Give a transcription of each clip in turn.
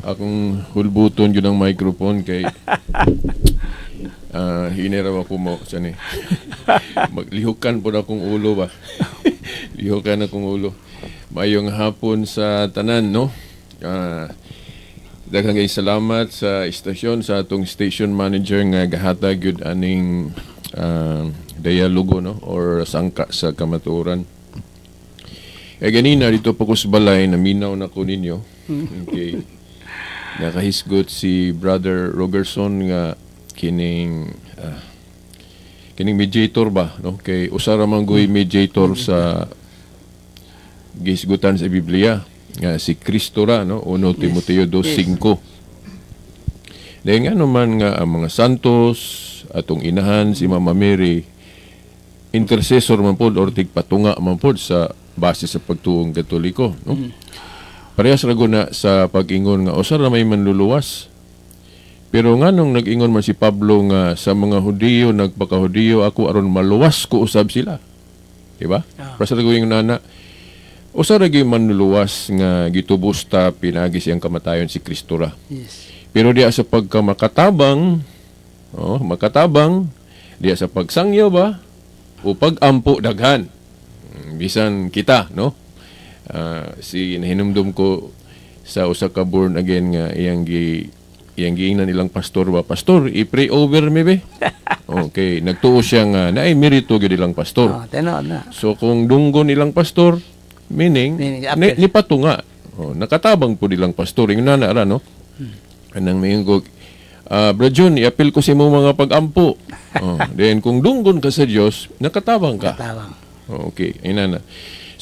Akong hulbuton gyud ang microphone kay hiniraw ako mo sa ni. Maglihukan po na akong ulo ba. Lihukan akong ulo. Mayong hapon sa tanan, no? Daghang kay salamat sa istasyon, sa atong station manager nga gahatag gyud aning dialogo, no, or sangka sa kamatuoran. Eh ganina dito pa ko sa balay, naminaw na ko ninyo. Okay. Nakahisgot si Brother Rogerson nga kining mediator ba, no, kay usa ra man goy mediator sa gihisgutan sa Biblia nga si Kristo ra, no, 1 Timoteo 2:5. Dahil nga naman nga ang mga santos, atong inahan si Mama Mary, intercessor man pod or tigpatunga man pod sa base sa pagtuong Katoliko, no? Parehas ra na sa pag-ingon nga usa ra may manluluwas. Pero nganong nag-ingon man si Pablo nga sa mga Hudiyo nagpakahudiyo ako aron maluwas ko usab sila? Di ba? Ah. Para sa ingon nana, usa ra gyud manluluwas nga gitubos ta pinagi siyang kamatayon, si Kristo ra. Pero diya sa pagka makatabang, oh, makatabang diya sa pagsangyo ba o pagampo, daghan. Bisan kita, no? Si nahinumdum ko sa usa ka born again nga iyang giingnan ilang pastor ba, "Pastor, i-pray over me be." Okay, nagtuo siya nga naay merito gyud ilang pastor. Oh, tinuod na. So kung dunggon ilang pastor, meaning, Meaning, ni, apil. Nipatunga. Oh, nakatabang po ilang pastor. Yung nana ra, no? Anang mayon ko, "Bro Jun, iapil ko sa imong mga pag-ampo." Oh, then kung dunggon ka sa Dios, nakatabang ka. Tawang. Okay, ayun na.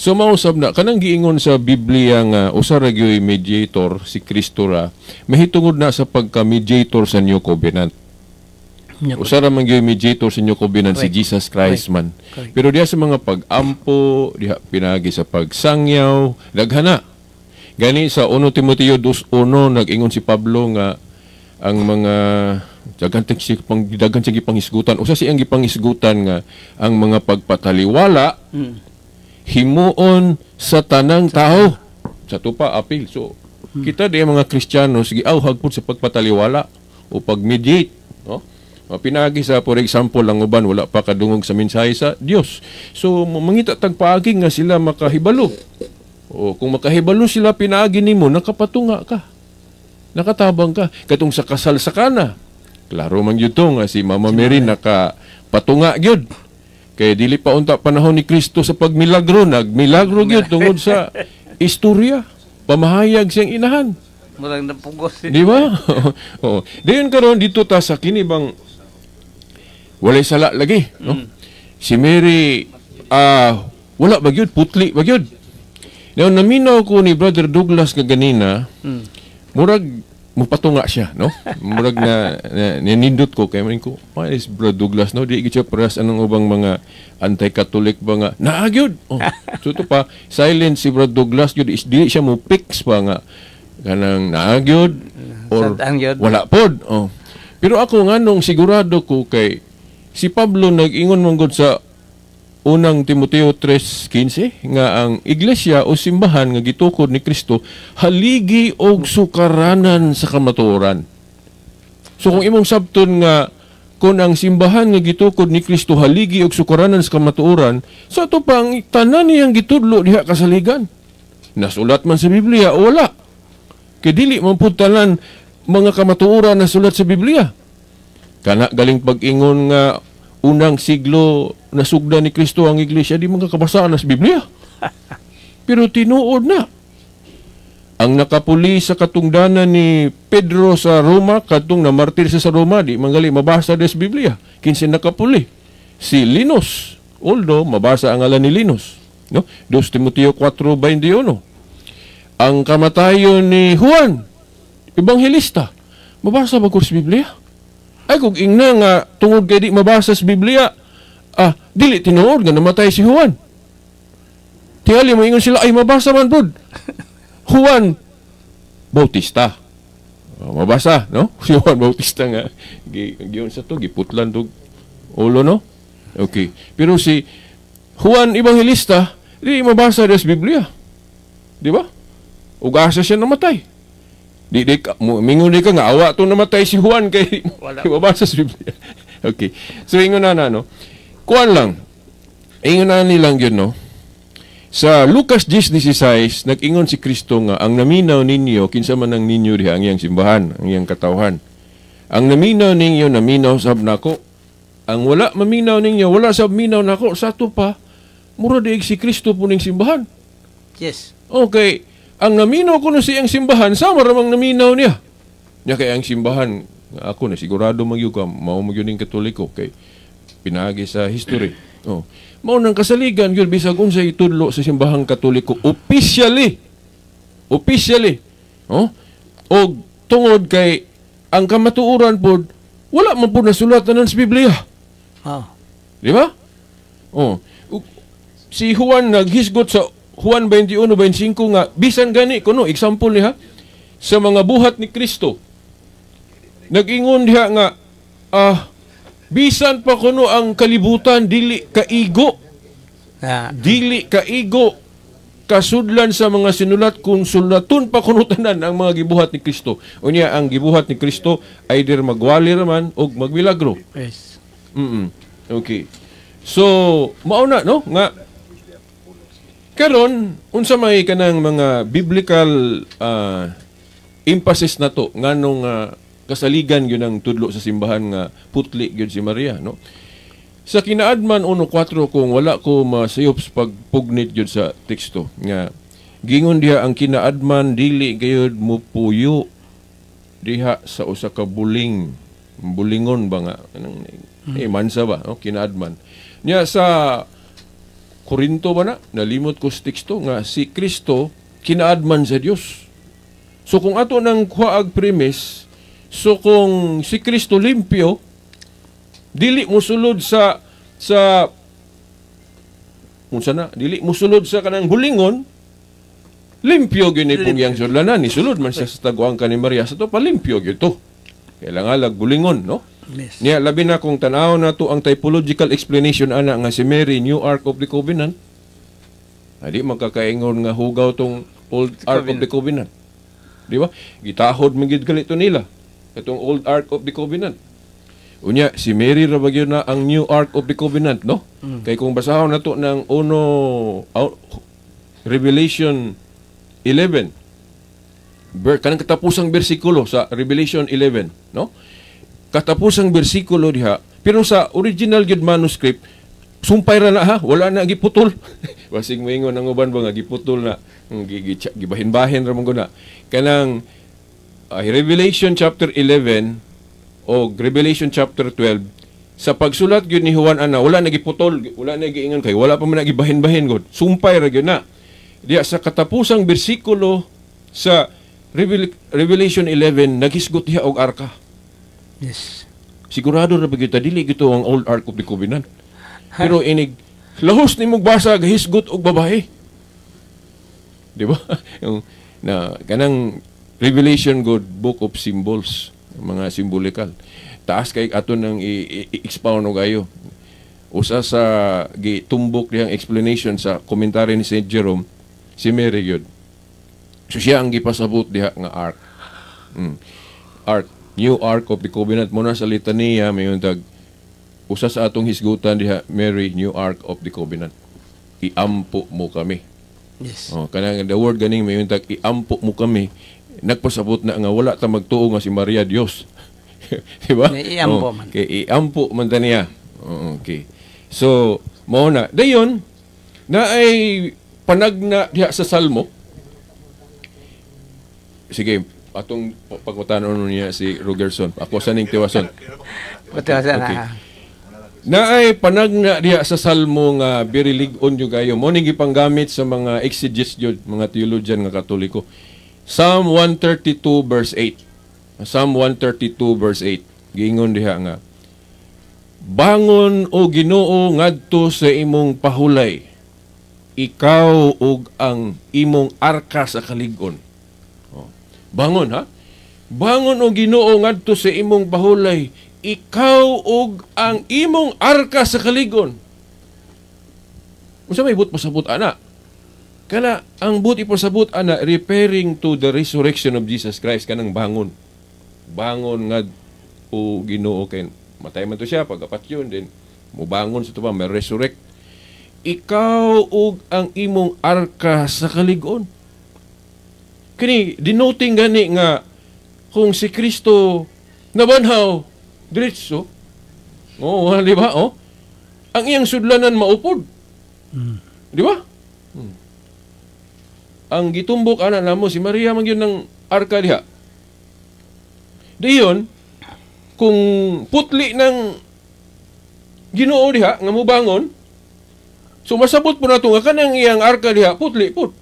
So mausab na kanang giingon sa Biblia nga usa ra gyoy mediator, si Kristo ra, mahitungod na sa pagka-mediator sa New Covenant. Usa ra man gyoy mediator sa New Covenant, si Jesus Christ man. Pero diha sa mga pag-ampo, diha pinagi sa pagsangyaw, daghana. Gani sa 1 Timoteo 2:1 nag-ingon si Pablo nga ang mga daghan siya gipanghisgutan. Usa siyang gipanghisgutan nga ang mga pagpataliwala himuon sa tanang tao. Sa tupa apil. So kita di mga Kristiyano sige awhag pud sa pagpataliwala o pag-mediate, no? Pinagi sa, for example, ang uban wala pa kadungog sa mensahe sa Dios. So mangita tag paagi nga sila makahibalo. O kung makahibalo sila pinaagi nimo, nakapatunga ka. Nakatabang ka. Katong sa kasal sa Kana. Klaro man gyud to nga si Mama Mary nakapatunga gyud. Kay dili pa unta panahon ni Kristo sa pagmilagro, nagmilagro gyud tungod sa istorya. Pamahayag siyang inahan. Murang napugos. Di ba? Oo. Dayon karon dito ta sa kini bang walay sala lagi, no? Si Mary wala ba gyud, putli ba gyud. Now naminaw ko ni Brother Douglas nga ganina, murag mupatunga siya, no? Murag na ninindot ko kay man ko, why is Brother Douglas, no? Di gyud siya parehas anong ubang mga anti-Catholic ba nga naa gyud. Oh, so to pa silent si Brother Douglas gyud is di siya mo fix pa nga kanang naa gyud or Sad ang gyud. Wala pod. Oh. Pero ako nga nung sigurado ko kay si Pablo nag-ingon man gud sa Unang Timoteo 3:15 nga ang iglesia o simbahan nga gitukod ni Kristo haligi og sukaranan sa kamatuoran. So kung imong sabton nga kung ang simbahan nga gitukod ni Kristo haligi og sukaranan sa kamatuoran, sa ato pang tanan niyang gitudlo diha kasaligan. Nasulat man sa Biblia o wala. Kay dili man pud tanan mga kamatuoran nasulat sa Biblia. Kana galing pag-ingon nga unang siglo nasugda ni Kristo ang iglesia, di mga kabasaan na sa Biblia. Pero tinuod na. Ang nakapuli sa katungdanan ni Pedro sa Roma, katong namartir siya sa Roma, di mangali mabasa des Biblia. Kinsa nakapuli? Si Linus. Although, mabasa ang ngalan ni Linus. No? 2 Timoteo 4:21. Ang kamatayon ni Juan, ebanghelista, mabasa ba ko sa Biblia? Ay, kung ingna nga, tungod kay di mabasa sa Biblia, dili tinuod nga namatay si Juan. Tingali mo ingon sila, ay mabasa man pod. Juan Bautista. Oh, mabasa, no? Si Juan Bautista nga giyon sa to giputlan tog ulo, no? Okay. Pero si Juan Evangelista, di mabasa sa Biblia. Di ba? Ug asa siya namatay? Di di ka mo mingon di ka nga awa to namatay si Juan kay Wala. Mabasa sa Biblia. Okay. So ingon na na, no. Kuan lang. Ingon na nilang yun, no. Sa Lucas 10:16, nag-ingon si Kristo nga ang naminaw ninyo, kinsa man ang ninyo diha, ang iyang simbahan, ang iyang katawhan. Ang naminaw ninyo, naminaw sab nako. Ang wala maminaw ninyo, wala sab minaw nako. Sa ato pa, mura diig si Kristo puning simbahan. Okay, ang naminaw kuno sa iyang simbahan, sama ramang naminaw niya. Nya kay ang simbahan, nga ako na sigurado magyud ka, mao magyud ning Katoliko kay pinaagi sa history. Oh. Mao nang kasaligan gyud bisag unsay itudlo sa simbahang Katoliko officially. Officially. Oh. Og tungod kay ang kamatuoran pod wala man pod nasulat tanan sa Biblia. Di ba? Oh. Si Juan naghisgot sa Juan 21:25 nga bisan gani kuno, example niya sa mga buhat ni Kristo. Nag-ingon diha nga bisan pa kuno ang kalibutan dili kaigo, dili kaigo kasudlan sa mga sinulat kung sulaton pa kuno tanan ang mga gibuhat ni Kristo. Unya ang gibuhat ni Kristo either magwali raman og magmilagro. Okay. So, mao na, no, nga karon unsa may kanang mga biblical emphasis nato nganong kasaligan gyud ang tudlo sa simbahan nga putli gyud si Maria, no? Sa Kinaadman 1:4, kung wala ko masayop sa pagpugnit gyud sa teksto nga gingon diha, ang kinaadman dili gayud mupuyo diha sa usa ka buling, bulingon ba nga anong eh mansa ba, no, kinaadman niya. Sa Korinto ba na, nalimot ko sa teksto nga si Kristo kinaadman sa Dios. So kung ato nang kuhaag premise, so kung si Kristo limpyo, dili mosulod sa unsa na, dili mosulod sa kanang bulingon, limpyo gyud ni pong iyang sudlanan. Ni sulod man siya sa taguan ni Maria, sa to palimpyo gyud to. Kailangan lag bulingon, no? Yes. Niya labi na kung tan-aw na to ang typological explanation ana nga si Mary New Ark of the Covenant. Adi magkakaingon nga hugaw tong Old Ark of the Covenant. Di ba? Gitahod man gid gali to nila. Itong Old Ark of the Covenant. Unya si Mary ra ba gyud na ang New Ark of the Covenant, no? Kay kung basahon nato ng uno Revelation 11 kanang katapusang bersikulo sa Revelation 11, no? Katapusang bersikulo diha, pero sa original gyud manuscript sumpay ra na ha, wala na giputol. Basig moingon ang uban ba nga giputol na, ang gibahin-bahin ra man gud na. Kanang Revelation chapter 11 o Revelation chapter 12, sa pagsulat gyud ni Juan ana wala na giputol, wala na giingon kay wala pa man na gibahin-bahin gud. Sumpay ra gyud na. Diya sa katapusang bersikulo sa Revelation 11, naghisgot diha og arka. Sigurado ra ba gyud ta dili gito ang Old Ark of the Covenant. Pero inig lahos nimong basa, gahisgot og babae. Di ba? Yung na kanang Revelation good book of symbols, mga symbolical. Taas kay ato nang i-expound og ayo. Usa sa gitumbok dihang explanation sa komentary ni St. Jerome, si Mary gyud. So siya ang gipasabot diha nga ark. Ark, New Ark of the Covenant mo na sa litaniya mayon tag usa sa atong hisgutan diha, Mary, New Ark of the Covenant. Iampo mo kami. Oh, kanang the word ganing mayon tag iampo mo kami. Nagpasabot na nga wala ta magtuo nga si Maria Dios. Di ba? Nga iampo Oh, man. kay iampo man ta niya. Oh, okay. So, mao na. Dayon, na ay panagna diha sa Salmo. Sige, atong pagkutanon niya si Rogerson. Ako sa ning tiwason. Patiwasan Okay. na. Na ay panagna diha sa Salmo nga very lig-on yung kayo. Mo ning gipanggamit sa mga exegetes jud, mga theologian nga Katoliko. Psalm 132 verse 8. Psalm 132 verse 8. Giingon diha nga, "Bangon, o Ginoo, ngadto sa imong pahulay. Ikaw ug ang imong arka sa kalig-on." Oh. Bangon ha? Bangon, o Ginoo, ngadto sa imong pahulay. Ikaw ug ang imong arka sa kalig-on. Unsa may but pasabot ana? Kana ang buot ipasabot ana referring to the resurrection of Jesus Christ, kanang bangon. Bangon nga o Ginoo, kay matay man to siya pagkapatyon, then mubangon sa tuba, may resurrect. Ikaw ug ang imong arka sa kalig-on. Kini denoting gani nga kung si Kristo nabanhaw diretso. Oo, di ba? Oh. Ang iyang sudlanan maupod. Di ba? Ang gitumbok ana namo si Maria man gyud ng arka diha. Diyon kung putli ng Ginoo diha nga mubangon, so masabot po nato nga kanang iyang arka diha putli put.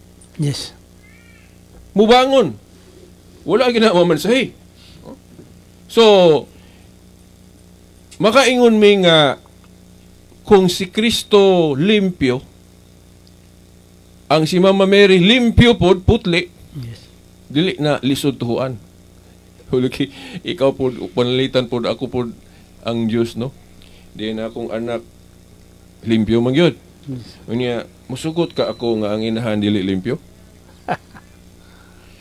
Mubangon. Wala gina mamansahi. So makaingon mi nga kung si Kristo limpyo, ang si Mama Mary limpyo pod, putli. Dili na lisod tuhuan. Huliki, ikaw pod panalitan pod ako pod ang Dios, no. Di na akong anak limpyo man gyud. Unya musugot ka ako nga ang inahan dili limpyo?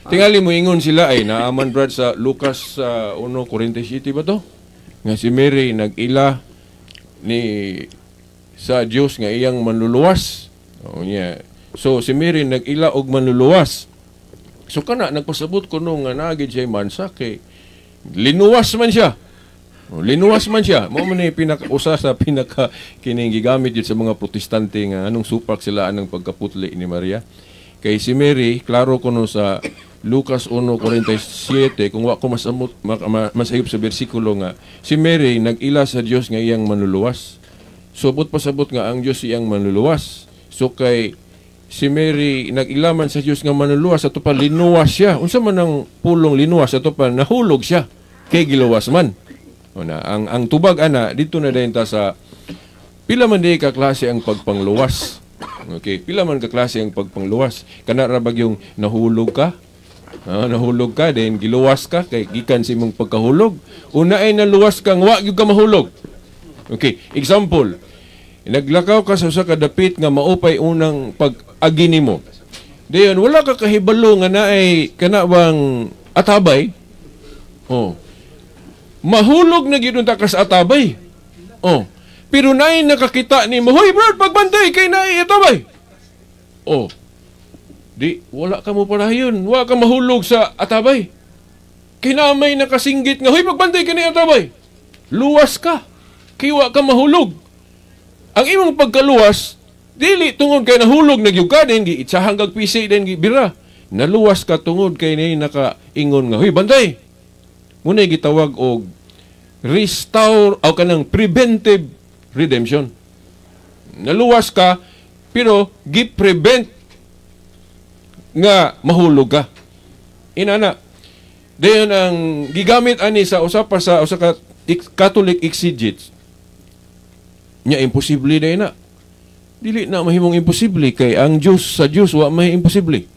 Tingali mo ingon sila ay naaman, Brad, sa Lucas sa 1:47 ba to? Nga si Mary nag-ila ni sa Dios nga iyang manluluwas. O niya. So si Mary nag-ila og manluluwas. So kana nagpasabot ko no nga naagid siya mansa kay linuwas man siya. O, linuwas man siya. Mao man ni pinaka usa sa pinaka kining gigamit yun sa mga Protestante nga anong supak sila anang pagkaputli ni Maria. Kay si Mary, klaro kuno sa Lucas 1:47, kung wa ko masamot masayop sa bersikulo, nga si Mary nag-ila sa Dios nga iyang manluluwas. So buot pasabot nga ang Dios iyang manluluwas. So kay si Mary nag-ilaman sa Dios nga manluluwas, ato pa linuwas siya. Unsa man ang pulong linuwas? Ato pa nahulog siya kay giluwas man. O na, ang tubag ana dito na dayon ta sa pila man di ka klase ang pagpangluwas. Okay, pila man ka klase ang pagpangluwas. Kana ra bag yung nahulog ka? Ah, nahulog ka then giluwas ka kay gikan sa imong pagkahulog. Una ay naluwas ka nga wa gyud ka mahulog. Okay, example. Naglakaw ka sa usa ka dapit nga maupay unang pag-agi nimo. Dayon wala ka kahibalo nga naay kana bang atabay. Oh. Mahulog na gyud unta ka sa atabay. Oh. Pero naay nakakita nimo, "Hoy bro, pagbantay kay naay atabay." Oh. Di wala ka mo palayon, wa ka mahulog sa atabay. Kay naa may nakasinggit nga, "Hoy, pagbantay kay naay atabay." Luwas ka. Kay wa ka mahulog. Ang imong pagkaluwas dili tungod kay nahulog na gyud ka din giitsahan kag pisi din gibira. Naluwas ka tungod kay nay nakaingon nga, "Hoy, bantay." Muna gitawag og restore o kanang preventive redemption. Naluwas ka pero gi-prevent nga mahulog ka. Inana. Dayon ang gigamit ani sa usa pa sa usa ka Catholic exegetes. Nya imposible na na. Dili na mahimong imposible kay ang Dios, sa Dios wa may imposible.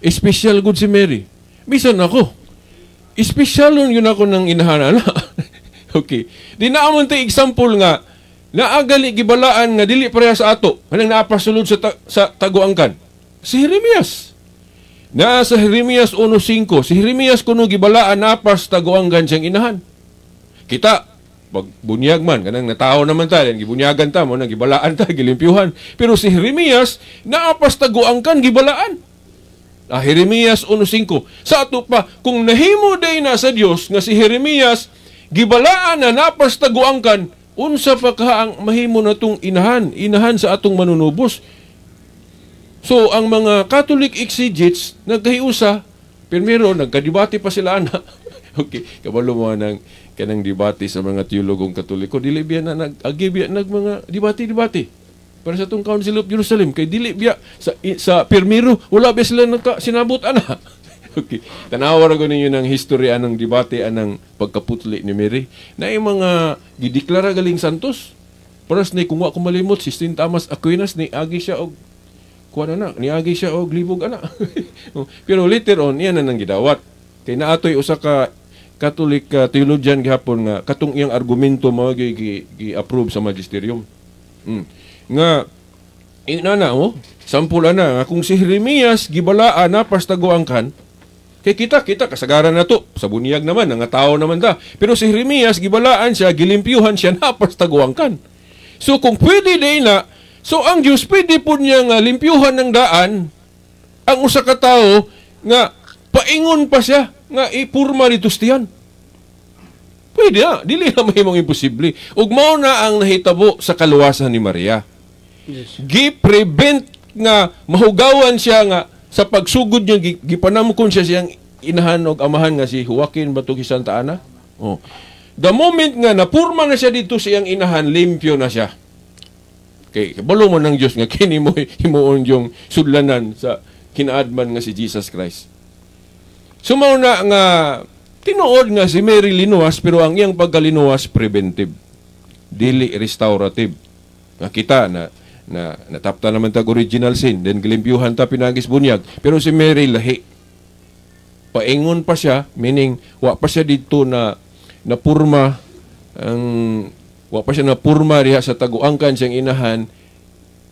Espesyal gud si Mary. Bisan ako. Espesyal yun ako ng inahan ana. Okay. Di na amon tay example nga naagali gibalaan nga dili pareha sa ato. Kanang naa pa sulod sa taguangkan. Si Jeremias. Na sa Jeremias 1:5, si Jeremias kuno gibalaan napas taguangkan siyang inahan. Kita pag bunyag man kanang natawo naman ta, then gibunyagan ta mo na gibalaan ta, gilimpyuhan. Pero si Jeremias naapas taguangkan gibalaan. Ah, Jeremias 1:5. Sa ato pa, kung nahimo day na sa Dios nga si Jeremias gibalaan na napas taguangkan, unsa pa ka ang mahimo natong inahan, inahan sa atong manunubos? So ang mga Catholic exegetes nagkahiusa, primero nagkadebate pa sila ana. Okay, kabalo mo nang kanang debate sa mga teologong Katoliko, dili biya na nag agi biya nag mga debate-debate para sa atong Council of Jerusalem kay dili biya sa pirmiro wala biya sila nagka sinabot ana. Okay. Tanawa ra ninyo ng history anang debate anang pagkaputli ni Mary. Na yung mga gideklara galing santos. Paras ni kung wa ko malimot si St. Thomas Aquinas ni agi siya og kuan na, niagi siya og libog ana. Pero later on iyan na nang gidawat. Kay naatoy usa ka Catholic theologian gihapon nga katong iyang argumento mao gi, gi, gi-approve sa magisterium. Nga Ina na mo, sample ana nga kung si Jeremias gibalaan na pastaguangkan, kay kita kita kasagaran na to sa bunyag naman nga tao naman ta. Pero si Jeremias gibalaan siya, gilimpyuhan siya na pastaguangkan. So kung pwede day na, so ang Dios pwede po niya nga limpyuhan ng daan ang usa ka tawo nga paingon pa siya nga ipurma dito tiyan. Pwede na, dili na mahimong imposible. Ug mao na ang nahitabo sa kaluwasan ni Maria. Gi-prevent nga mahugawan siya nga sa pagsugod niya gipanamkon siya siyang inahan og amahan nga si Joaquin Batug Santa Ana. Oh. The moment nga napurma na siya dito sa iyang inahan, limpyo na siya. Kay kabalo man ng Dios nga kini mo himuon yung sudlanan sa kinaadman nga si Jesus Christ. So mao na nga tinuod nga si Mary linuwas, pero ang iyang pagkalinuwas preventive, dili restorative. Nga kita na na natapta naman tag original sin, then gilimpyuhan ta pinagis bunyag. Pero si Mary lahi. Paingon pa siya, meaning wa pa siya dito na napurma ang wa pa siya napurma diha sa taguangkan siyang inahan,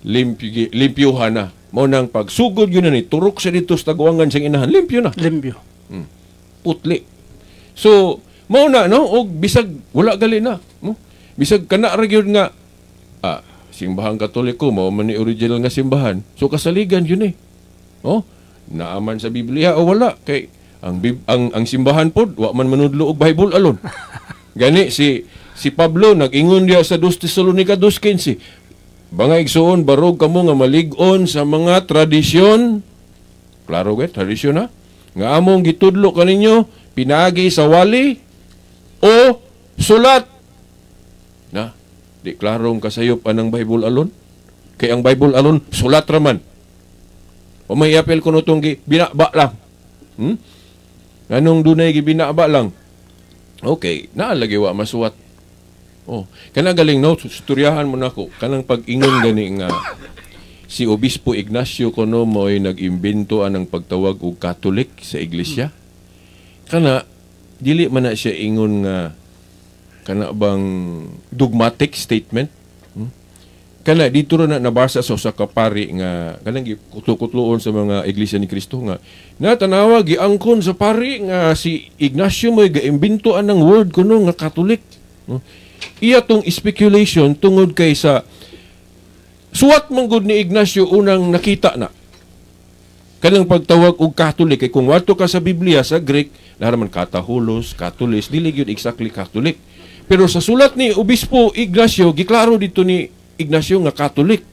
limpyuhan na. Mao nang pagsugod yun na ni turok siya dito sa taguangan siyang inahan, limpyo na. Limpyo. Putli. So, mao na no og bisag wala gali na, no? Bisag kana ra gyud nga simbahang Katoliko mao man ni original nga simbahan. So kasaligan yun eh. Oh, naaman sa Biblia o wala kay ang simbahan pod wa man manudlo og Bible alone. Gani si si Pablo nag-ingon diya sa 2 Tesalonica 2:15. Mga igsuon, barog kamo nga malig-on sa mga tradisyon. Klaro gay, tradisyon ha. Nga among gitudlo kaninyo pinaagi sa wali o sulat. Na, di klarong kasayop anang Bible alone. Kay ang Bible alone sulat ra man. O may apel kuno tong gi binaba lang. Anong dunay gibinaba lang? Okay, naa lagi wa masuwat. Oh, kana galing no, istoryahan mo nako kanang pag-ingon gani nga si Obispo Ignacio kuno mo'y nag-imbento anang pagtawag og Catholic sa iglesia. Kana dili man na siya ingon nga kana bang dogmatic statement. Kana dito ra na nabasa sa usa ka pari nga kanang gikutlo-kutloon sa mga Iglesia ni Cristo nga natanawa giangkon sa pari nga si Ignacio mo'y gaimbento anang word kuno nga Catholic. Iya tong speculation tungod kay sa suwat man gud ni Ignacio unang nakita na kanang pagtawag og Catholic, kay kung wato ka sa Biblia sa Greek naa man katahulos, Katolis, dili gyud exactly Catholic. Pero sa sulat ni Obispo Ignacio giklaro dito ni Ignacio nga Catholic.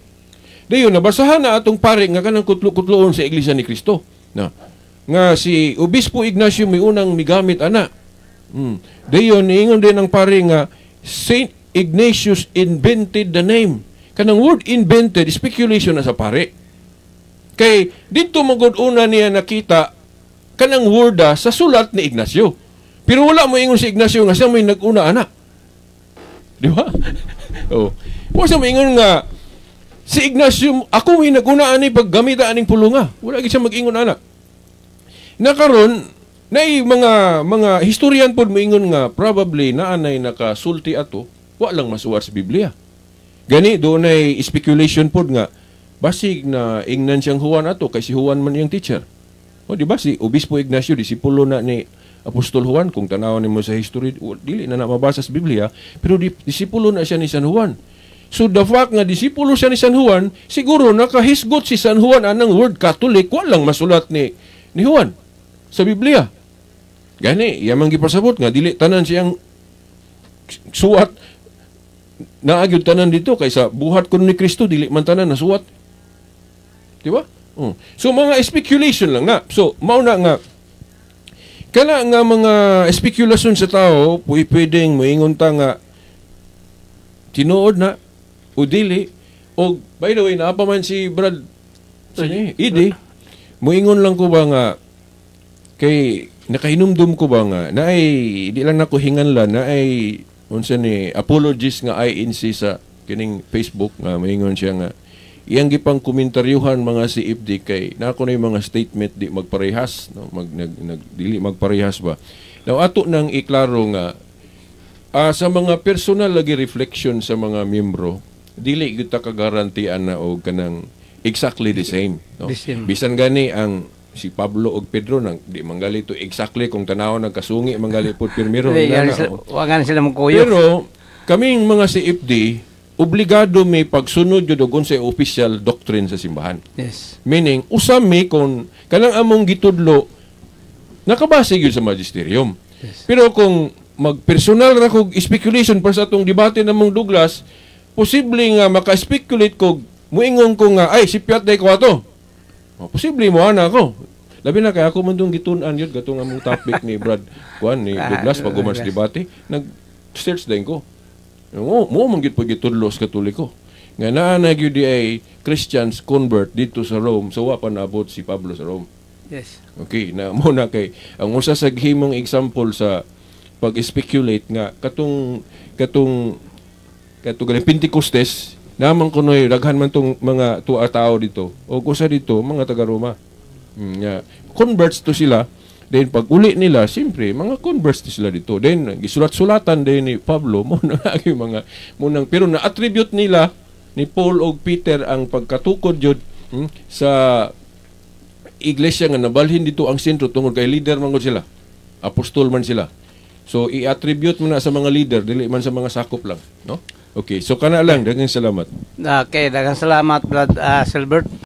Dayon nabasahan na atong pare nga kanang kutlo-kutloon sa Iglesia ni Cristo. Na nga si Obispo Ignacio may unang migamit ana. Dayon niingon din ang pare nga Saint Ignatius invented the name. Kanang word invented, speculation na sa pare. Kay dito magod una niya nakita kanang word sa sulat ni Ignacio. Pero wala mo ingon si Ignacio nga siya may nag-una ana. Di ba? Oh. Wala siya moingon nga si Ignacio ako may nag-una ani paggamita aning pulunga. Wala gid siya mag-ingon ana. Nakaron nay mga mga historian pod moingon nga probably naanay nakasulti ato, wa lang masuwat sa Biblia. Gani doonay speculation pod nga basig na ingnan siyang Juan ato kay si Juan man iyang teacher. O di ba si Obispo Ignacio disipulo na ni Apostol Juan? Kung tanawon nimo sa history, dili na na mabasa sa Biblia, pero disipulo na siya ni San Juan. So the fact nga disipulo siya ni San Juan, siguro nakahisgot si San Juan anang word Catholic, wa lang masulat ni Juan sa Biblia. Gani, yamang gipasabot nga dili tanan siyang suwat naa gyud tanan dito kaysa buhat kuno ni Kristo dili man tanan nasuwat. Di ba? Oh. So mga speculation lang na. So mao na nga kana nga mga spekulasyon sa tao, pwedeng moingon ta nga tinuod na o dili. O by the way, naa pa man si Brad sini, Idi. Moingon lang ko ba nga kay nakahinumdum ko ba nga naay di lang nako hinganlan, naay unsa ni apologist nga INC sa kining Facebook nga moingon siya nga iyang gipang komentaryuhan mga CFD kay nako na yung mga statement di magparehas, no, mag nag, nag dili magparehas ba. Now ato nang iklaro nga sa mga personal lagi reflection sa mga miyembro Dili gyud ta kagarantian na og kanang exactly the same, no? The same. Bisan gani ang si Pablo og Pedro nang di manggali to exactly kung tanaw nagkasungi manggali pud pirmiro Dili, na, yan na, sila, oh. wa gani sila mokuyog. Pero kaming mga CFD, obligado may pagsunod jud og unsay official doctrine sa simbahan. Meaning, usam mi kung kanang among gitudlo nakabase gyud sa magisterium. Pero kung magpersonal ra kog speculation para sa atong debate namong Douglas, posible nga maka-speculate kog muingon ko nga, "Ay, si Piat day ko ato." Oh, posible mo ana ako. Labi na kay ako man dong gitun-an yun katong among topic ni Brad kuan ni Douglas pag human sa Douglas. Debate, nag-search din ko. Mo mo man gyud pag gitudlo sa Katoliko nga naa na gyud di ay Christians convert dito sa Rome, so wa pa naabot si Pablo sa Rome. Okay, na mo na kay ang usa sa gihimong example sa pag-speculate nga katong katong katong galing Pentecostes naman kunoy daghan man tong mga tuwa tao dito o usa dito mga taga Roma. Nga converts to sila, then pag uli nila, siyempre mga converts to sila dito, then gisulat-sulatan din ni Pablo mo na yung mga munang, pero na attribute nila ni Paul og Peter ang pagkatukod jud sa iglesia nga nabalhin dito ang sentro tungod kay leader man gud sila. Apostol man sila. So i-attribute mo na sa mga leader, dili man sa mga sakop lang, no? Okay, so kana lang, daghang salamat. Okay, daghang salamat, Brad Silbert.